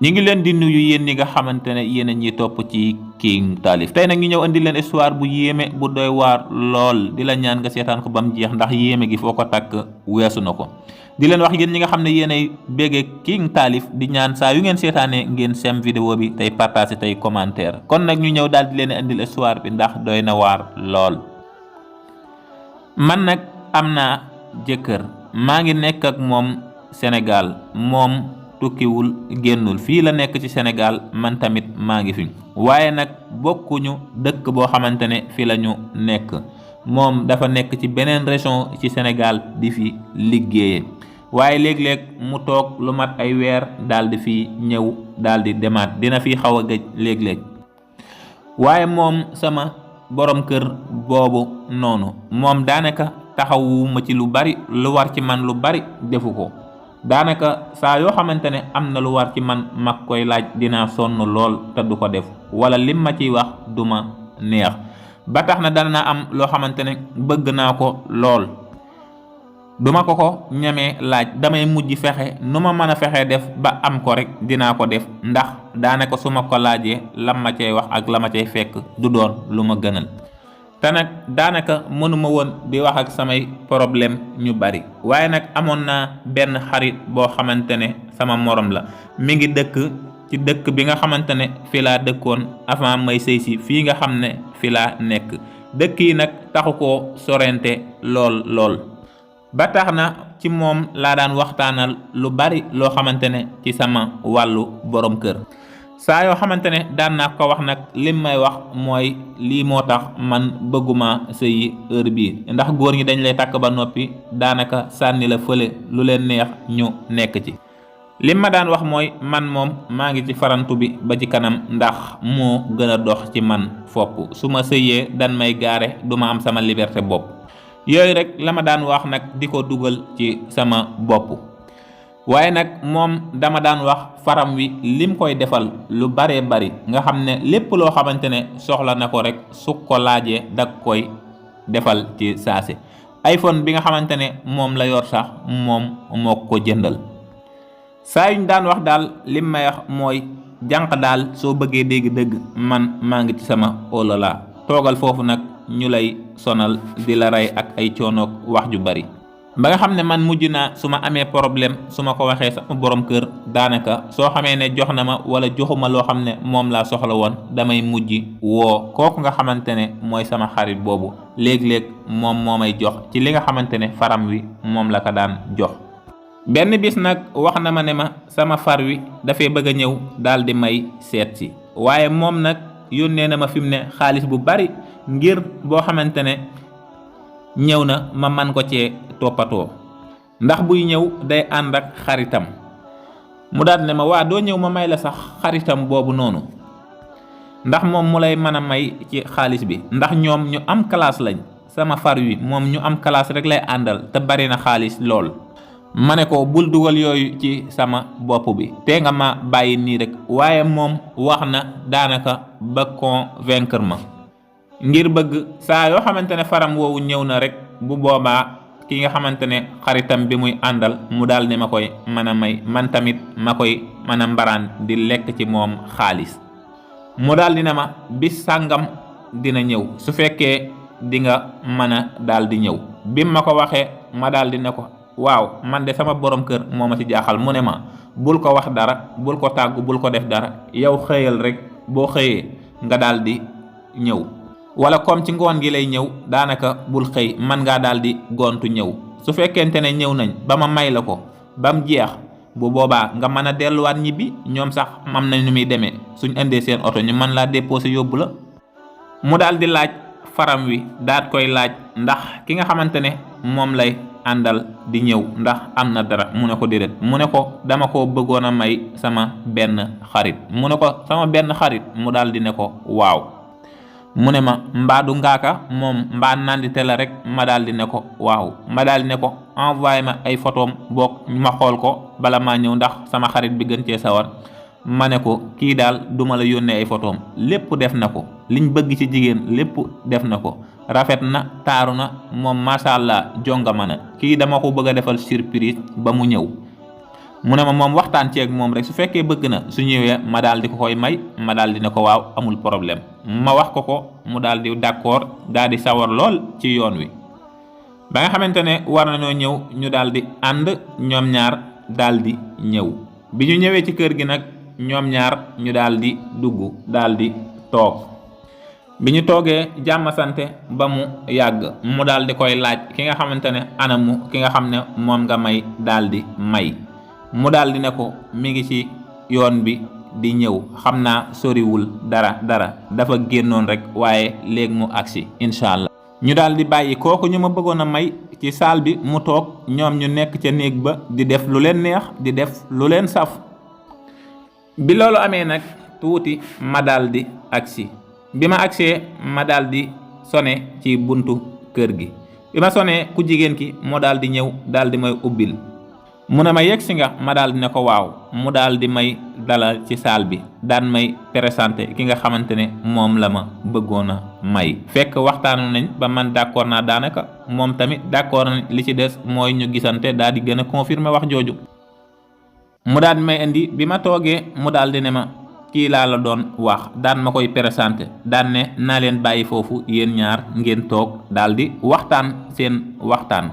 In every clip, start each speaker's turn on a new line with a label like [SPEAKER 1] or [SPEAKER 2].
[SPEAKER 1] ñi ngi leen di nuyu yéen ñi nga xamante ne yéen a ñuy topp ci King Taalif tey nag ñu ñëw andi leen histoire bu yéeme bu doy waar lool di la ñaan nga seetaan ko ba mu jeex ndax yéeme gi foo ko takk weesu na ko. di leen wax yéen ñi nga xam ne yéen ay béggee King Taalif di ñaan saa yu ngeen seetaanee ngeen sem vidéo bi tey partager tey commentaire kon nag ñu ñëw daal di leen andil histoire bi ndax doy na waar lool. man nag am naa jëkkër maa ngi nekk ak moom Sénégal moom tukkiwul génnul fii la nekk ci Sénégal man tamit maa ngi fi waaye nag bokkuñu dëkk boo xamante ne fi la ñu nekk moom dafa nekk ci beneen région ci Sénégal di fi liggéeye waaye léeg-léeg mu toog lu mat ay weer daal di fi ñëw daal di demaat dina fi xaw a gëj léeg-léeg waaye moom sama borom kër boobu noonu moom daanaka taxawuma ci lu bari lu war ci man lu bari defu ko daanaka saa yoo xamante ne am na lu war ci man mag koy laaj dinaa sonn lool te du ko def wala lim ma ciy wax du ma neex ba tax na dana am loo xamante ne bëgg naa ko lool duma ko ñemee laaj damay mujj fexe nu ma mën a fexe def ba am ko rek dinaa ko def ndax daanaka su ma ko laajee lam ma cay wax ak la ma cay fekk du doon lu ma gënal te nag daanaka mënuma woon di wax ak samay problème ñu bari waaye nag amoon naa benn xarit boo xamante ne sama morom la mi ngi dëkk ci dëkk bi nga xamante ne fi laa dëkkoon avant may sëy si fii nga xam ne fi laa nekk dëkk yi nag taxu koo sorente lool ba tax na ci moom laa daan waxtaanal lu bari loo xamante ne ci sama wàllu borom kër saa yoo xamante ne daan naa ko wax nag lim may wax mooy lii moo tax man bëgguma sëyi heure bii ndax góor ñi dañ lay takk ba noppi daanaka sànni la fële lu leen neex ñu nekk ci lim ma daan wax mooy man moom maa ngi ci farantu bi ba ci kanam ndax moo gën a dox ci man fopp su ma sëyee dan may gaare duma am sama liberté bopp yooyu rek la ma daan wax nag di ko dugal ci sama bopp waaye nag moom dama daan wax faram wi lim koy defal lu baree bari nga xam ne lépp loo xamante ne soxla na ko rek su ko laajee dag koy defal ci saase iPhone bi nga xamante ne moom la yor sax moom moo ko jëndal saa yuñ daan wax daal lim may wax mooy jànq daal soo bëggee dégg dëgg man maa ngi ci sama olala toogal foofu nag ñu lay sonal di la rey ak ay coonoog wax ju bari ba nga xam ne man mujj naa su ma amee problème su ma ko waxee sama borom kër daanaka soo xamee ne jox na ma wala joxuma loo xam ne moom laa soxla woon damay mujj woo kooku nga xamante ne mooy sama xarit boobu léeg-léeg moom moo may jox ci li nga xamante ne faram wi moom la ko daan jox. benn bis nag wax na ma ne ma sama far wi dafay bëgg a ñëw daal di may seet si waaye moom nag yónnee na ma fi mu ne xaalis bu bari ngir boo xamante ne ñëw na ma man ko cee toppatoo ndax buy ñëw day ànd ak xaritam mu daal ne ma waa doo ñëw ma may la sax xaritam boobu noonu ndax moom mu lay mën a may ci xaalis bi ndax ñoom ñu am classe lañ sama far wi moom ñu am classe rek lay àndal te bari na xaalis lool. ma ne ko bul dugal yooyu ci sama bopp bi te nga ma bàyyi nii rek waaye moom wax na daanaka ba convaincre ma ngir bëgg saa yoo xamante ne faram woowu ñëw na rek bu boobaa ki nga xamante ne xaritam bi muy àndal mu daal ne ma koy mën a may man tamit ma koy mën a mbaraan di lekk ci moom xaalis mu daal di ne ma bis sàngam dina ñëw su fekkee di nga mën a daal di ñëw bim ma ko waxee ma daal di ne ko waaw man de sama borom kër moo ma ci jaaxal mu ne ma bul ko wax dara bul ko tàggu bul ko def dara yow xëyal rek boo xëyee nga daal di ñëw wala comme ci ngoon gi lay ñëw daanaka bul xëy man ngaa daal di gontu ñëw su fekkente ne ñëw nañ ba ma may la ko ba mu jeex bu boobaa nga mën a delluwaat ñibbi ñoom sax am nañ nu muy demee suñ indee seen oto ñu mën laa déposé yóbbu la. mu daal di laaj faram wi daat koy laaj ndax ki nga xamante ne moom lay àndal di ñëw ndax am na dara mu ne ko déedéet mu ne ko dama ko bëggoon a may sama benn xarit mu ne ko sama benn xarit mu daal di ne ko waaw mu ne ma mbaadu ngaaka moom mbaa nandite la rek ma daal di ne ko waaw ma daal di ne ko envoyé ma ay photom boog ma xool ko bala maa ñëw ndax sama xarit bi gën cee sawar ma ne ko kii daal duma la yónnee ay photom lépp def na ko liñ bëgg ci jigéen lépp def na ko rafet na taaru na moom macha allah jongama na kii dama ko bëgg a defal surprise ba mu ñëw mu ne ma moom waxtaan ceeg moom rek su fekkee bëgg na su ñëwee ma daal di ko koy may, ma daal di ne ko waaw amul problème. ma wax ko mu daal di d'accord, daal di sawar lool ci yoon wi. ba nga xamante ne war nañoo ñëw ñu daal di ànd ñoom ñaar daal di ñëw. bi ñu ñëwee ci kër gi nag ñoom ñaar ñu daal di dugg daal di toog. bi ñu toogee jàmm sante ba mu yàgg mu daal di koy laaj ki nga xamante ne anamu ki nga xam ne moom nga may daal di may. mu daal di ne ko mi ngi ci yoon bi di ñëw, xam naa soriwul dara dafa génnoon rek waaye léegi mu agsi incha allah. ñu daal di bàyyi kooku ñu ma bëggoon a may ci saal bi mu toog, ñoom ñu nekk ca néeg ba di def lu leen neex, di def lu leen saf. bi loolu amee nag tuuti ma daal di agsi. bi ma agsee ma daal di sone ci buntu kër gi. bi ma sonee ku jigéen ki moo daal di ñëw daal di may ubbil. mu ne ma yegsi nga, ma daal di ne ko waaw. mu daal di may dalal ci saal bi, daan may présenté ki nga xamante ne moom la ma bëggoon a may. fekk waxtaanu nañ ba man d'accord naa daanaka, moom tamit d'accord nañ, li ci des mooy ñu gisante daal di gën a confirmer wax jooju. mu daal di may indi. bi ma toogee mu daal di ne ma kii laa la doon wax, daan ma koy présenté, daan ne naa leen bàyyi foofu yéen ñaar ngeen toog daal di waxtaan seen waxtaan.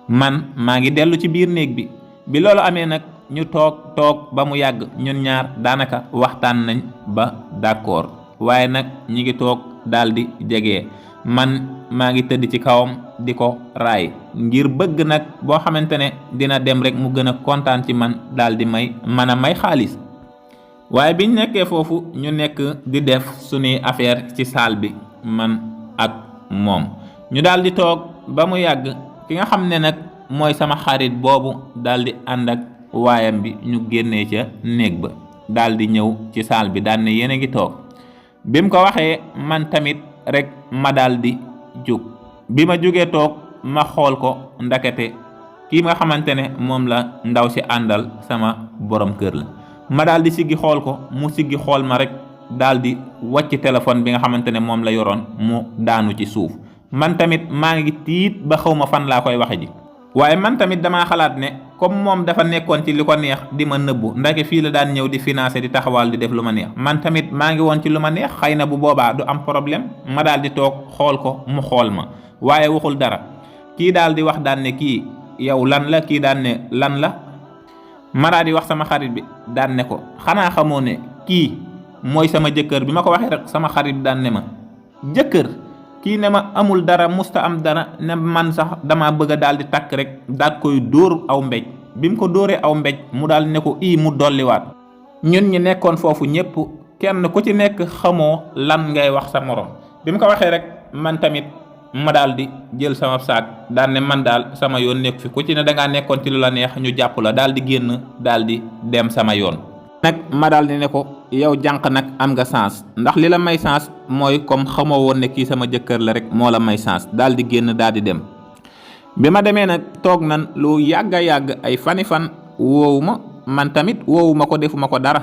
[SPEAKER 1] man maa ngi dellu ci biir néeg bi. bi loolu amee nag ñu toog ba mu yàgg ñun ñaar daanaka waxtaan nañ ba d'accord, waaye nag ñi ngi toog daal di jege. man maa ngi tëdd ci kawam di ko raay ngir bëgg nag boo xamante ne dina dem rek mu gën a kontaan ci man daal di may mën a may xaalis. waaye biñ nekkee foofu ñu nekk di def suñuy affaire ci saal bi man ak moom. ñu daal di toog ba mu yàgg ki nga xam ne nag mooy sama xarit boobu daal di ànd ak waayam bi ñu génnee ca néeg ba daal di ñëw ci saal bi daan ne yéen a ngi toog. bi mu ko waxee man tamit rek ma daal di jóg. bi ma jógee toog ma xool ko, ndakete kii nga xamante ne moom la ndaw si àndal sama borom kër la. ma daal di siggi xool ko, mu siggi xool ma rek daal di wàcc téléphone bi nga xamante ne moom la yoroon mu daanu ci suuf. man tamit maa ngi tiit ba xaw ma fan laa koy waxe ji. waaye man tamit damaa xalaat ne comme moom dafa nekkoon ci li ko neex di ma nëbbu, ndake fii la daan ñëw di financer di taxawal di def lu ma neex, man tamit maa ngi woon ci lu ma neex, xëy na bu boobaa du am problème. ma daal di toog xool ko, mu xool ma waaye waxul dara. kii daal di wax daan ne kii yow lan la, kii daan ne lan la. ma daal di wax sama xarit bi daan ne ko xanaa xamoo ne kii mooy sama jëkkër. bi ma ko waxee rek sama xarit bi daan ne ma jëkkër. kii ne ma amul dara, musta am dara, ne man sax dama bëgg a daal di takk rek daal koy dóor aw mbéj. bi mu ko dóoree aw mbéj mu daal ne ko mu dolliwaat. ñun ñi nekkoon foofu ñëpp kenn ku ci nekk xamoo lan ngay wax sa morom. bi mu ko waxee rek man tamit ma daal di jël sama saak daal ne man daal sama yoon nekk fi, ku ci ne dangaa nekkoon ci lu la neex ñu jàpp la, daal di génn daal di dem sama yoon. nag ma daal di ne ko yow jànq nag am nga sens, ndax li la may sens mooy comme xamoo woon ne kii sama jëkkër la rek moo la may sens. daal di génn daal di dem. bi ma demee nag toog nan lu yàgga yàgg ay fani fan woowu ma, man tamit woowu ma ko, defuma ko dara.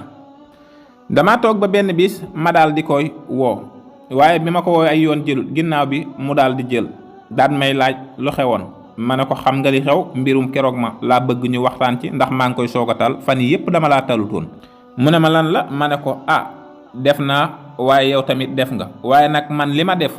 [SPEAKER 1] dama toog ba benn bis ma daal di koy woo, waaye bi ma ko woo ay yoon jël, ginnaaw bi mu daal di jël daan may laaj lu xewoon. ma ne ko xam nga li xew, mbirum keroog ma laa bëgg ñu waxtaan ci, ndax maa ngi koy soog a tal, fan yi yépp dama laa talutoon. mu ne ma lan la. ma ne ko def naa, waaye yow tamit def nga, waaye nag man li ma def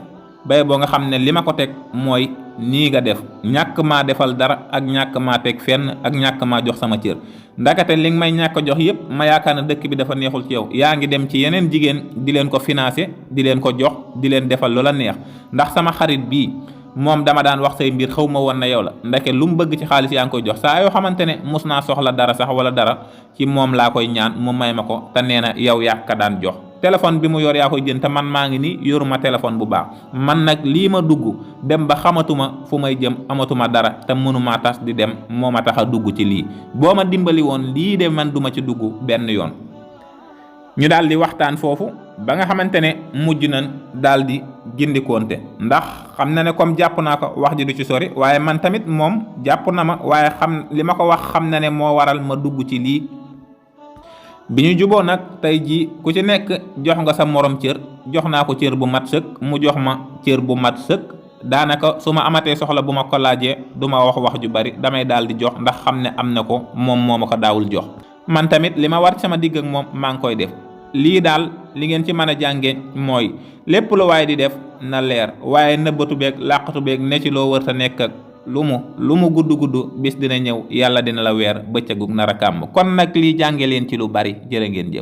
[SPEAKER 1] bay boo nga xam ne li ma ko teg mooy nii nga def, ñàkk maa defal dara ak ñàkk maa teg fenn ak ñàkk maa jox sama cër. ndakate li nga may ñàkk jox yépp ma yaakaar ne dëkk bi dafa neexul ci yow, yaa ngi dem ci yeneen jigéen di leen ko financer, di leen ko jox, di leen defal loola neex. ndax sama xarit bii moom dama daan wax say mbir, xaw ma woon na yow la, ndeke lu mu bëgg ci xaalis yaa ngi koy jox. saa yoo xamante ne mus naa soxla dara sax wala dara ci moom laa koy ñaan mu may ma ko, te nee na yow yaa ka daan jox. téléphone bi mu yor yaa koy jënd, te man maa ngi ni yoruma téléphone bu baax. man nag lii ma dugg dem ba xamatuma fu may jëm, amatuma dara, te mënuma tas di dem, moo ma tax a dugg ci lii. boo ma dimbali woon lii de man duma ci dugg benn yoon. ñu daal di waxtaan foofu ba nga xamante ne mujj nañ daal di gindikoonte, ndax xam na ne comme jàpp naa ko wax ji du ci sori, waaye man tamit moom jàpp na ma, waaye xam li ma ko wax xam na ne moo waral ma dugg ci lii. bi ñu juboo nag tey jii ku ci nekk jox nga sa morom cër, jox naa ko cër bu mat sëkk, mu jox ma cër bu mat sëkk, daanaka su ma amatee soxla bu ma ko laajee du ma wax ju bari, damay daal di jox ndax xam ne am na ko, moom moo ma ko daawul jox. man tamit li ma war sama digg ak moom maa ngi koy def. lii daal li ngeen ci mën a jànge mooy lépp lu waaye di def na leer, waaye nëbbatu beeg làqatu beeg ne ci loo wër ta nekk ak lu mu gudd bis dina ñëw yàlla dina la weer bëccëgu nar a kàmm. kon nag lii jànge leen ci lu bari. jërë ngeen jëf.